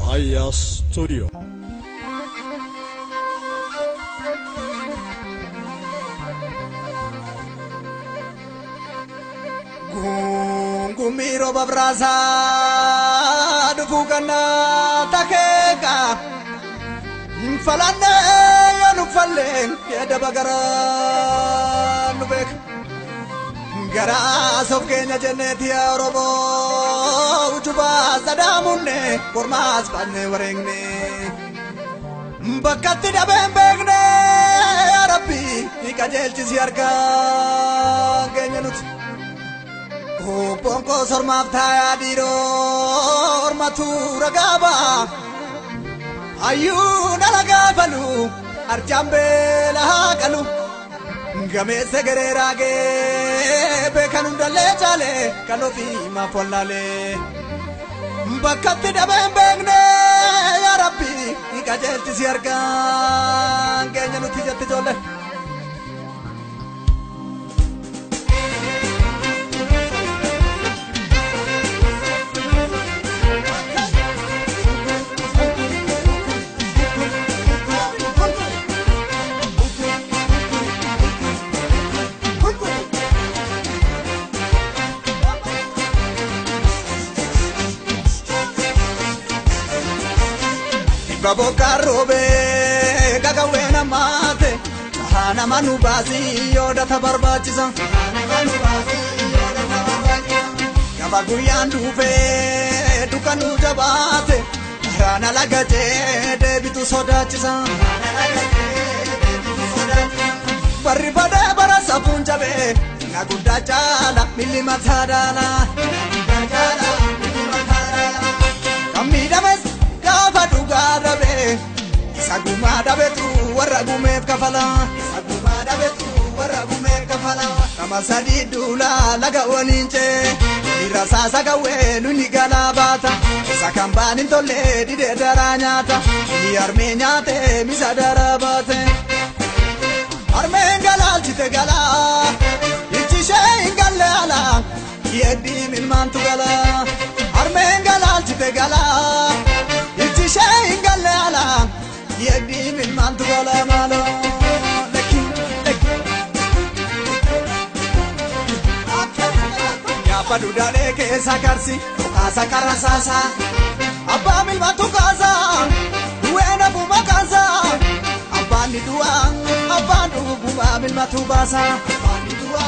Aya Studio. Gungumiro babrasa dufugana takeka Falane yanu fallen yada bagara nubek Gara sof keenya jenneti Oromo ujuba sadamunne kormaas banne wareegne Bakkatti dhabeen beekne yaa Rabbi ni qajeelchisi harkaan keenya nuti Obboon koo sormaaf taayaa dhiiroo ormatu ragaa ba'a. Hayyuun alagaa falu arjaan beela haa qalu. Gameessa garee raagee beekan hundallee caalee kan ofii maaf wallaalee. Bakkatti dhabeen beekne yaa Rabbi ni qajeelchisi harkaan keenya nuti jette ijoolleen. Baboka robe gagawena mate hana manu baasi yoda tabarbaachisa hana manu baasi yoda tabarbaachisa gaba guyyaan dhufe dukkanu jabaate hana lagate deebitu sodaachisa hana lagate deebitu sodaachisa barri badee bara safuun jabee na guddaa caala milli mataa daala na guddaa caala milli mataa daala kan miidhames gaafa dhugaa dhabe isa gumaa dhabetu warra gumeef kafala isa gumaa dhabetu warra gumeef kafala nama sadii duula laga waliin cee dhiira saasa gawwee nuni galaa baata isa kan baan hin tolle didee daraa nyaata inni harmee nyaate misa daraa baate harmeen galaalchite galaa ijji ishee hin galle alaa yeddii milmaantu galaa harmeen galaalchite galaa ijji ishee hin galle alaa yeddii milmaantu galaa maaloo lekki lekki. Gaafa duudhaalee keessa karsi dhukaasa karrasaasa abbaa milmaantu kaasa du'ee nafuma kaasa abbaan ni du'a abbaan dhuguma milmatu baasa abbaan ni du'a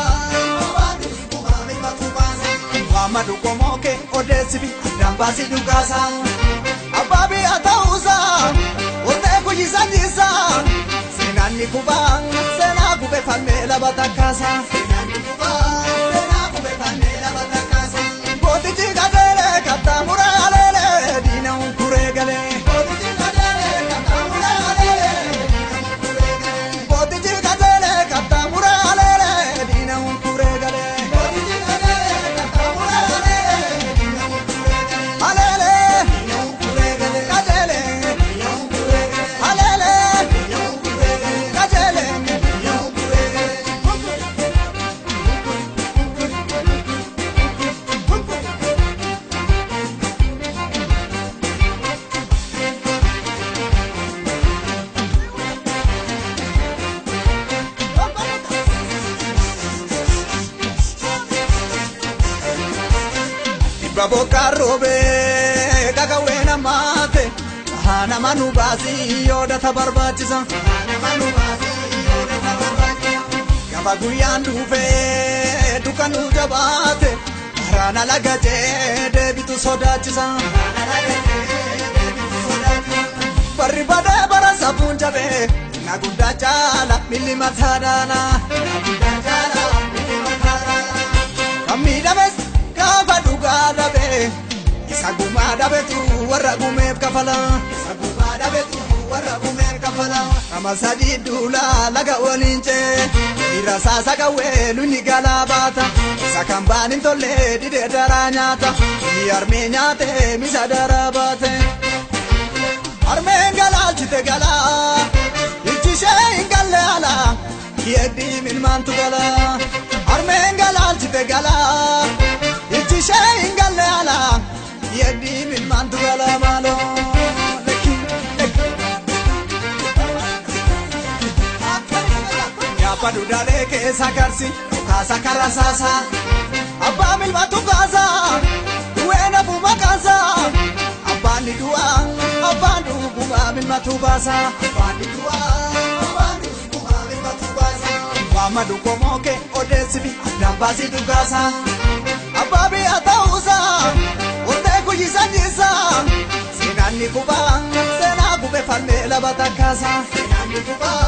abbaan dhuguma milmatu baasa waama dhugomoo kee odeessifi addaan baasi dhugaasa abbaa biyya ta'uusa onnee kuyyisa nyiisa seenaan ni kubaa seenaa gube falmee laba takkaasa seenaan ni kubaa seenaa gube falmee laba takkaasa gootichi qajeelee kattaa aleelee diina hunkuree galee gootichi qajeelee kattaa aleelee diina hunkuree galee gootichi qajeelee kattaa aleelee diina hunkuree galee gootichi qajeelee kattaa aleelee diina hunkuree galee aleelee diina hunkuree galee qajeelee diina hunkuree galee aleelee diina hunkuree galee qajeelee diina hunkuree galee. Baboka robe gagawena mate hana manu baasi yoda tabarbaachisa hana manu baasi yoda tabarbaachisa gaba guyyaan dhufe dukkanu jabaate harana lagate deebitu sodaachisa harana lagate deebitu sodaachisa barri badee bara safuun jabee na guddaa caala milli mataa daala na guddaa caala milli mataa daala kan miidhames gaafa dhugaa dhabe isa gumaa dhabetu warra gumeef kafala isa gumaa dhabetu warra gumeef kafala nama sadii duula laga waliin cee dhiira saasa gawwee nuni galaa baata isa kan baan hin tolle didee daraa nyaata inni harmee nyaate misa daraa baate harmeen galaalchite galaa ijji ishee hin galle alaa yeddii milmaantu galaa harmeen galaalchite galaa ijji ishee hin galle alaa yeddii milmaantu galaa maaloo. Falmadu dalee keessa karsi dhukaasa karaa saasa. Abbaa milmatu kaasa du'eena buma kaasa. Abbaan ni du'a abbaan dhuguma milmatu baasa. Abbaan ni du'a abbaan dhuguma milmatu baasa. Waamadu komooke odeessifi addaan baasii dhugaasa. Abbaa biyya ta'uusa oltee kuyyisa jiisa. Seenaan ni kubaa seenaa gube falmee laba takkaasa. Seenaan ni kubaa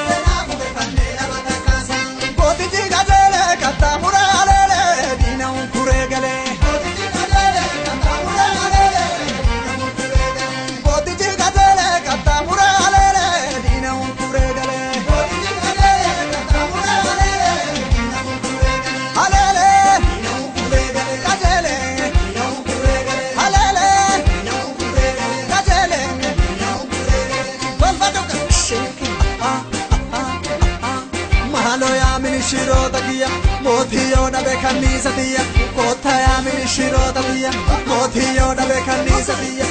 seenaa gube falmee laba takkaasa. Gootichi gajeele kattaa aleele diina hunkuree galee. Gootichi gajeele kattaa aleele diina hunkuree galee. Gootichi gajeele kattaa aleele diina hunkuree galee. Gootichi gajeele kattaa aleele diina hunkuree galee. Aleele diina hunkuree galee. Gajeele diina hunkuree galee. Aleele diina hunkuree galee. Gajeele diina hunkuree galee. Balbadu shake ah ah ah. Maalo yaa minishiroota kiyya mootii yoo dhabe kanniisa tiyya koota yaa minishiroota tiyya mootii yoo dhabe kanniisa tiyya.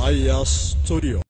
Aya Studio.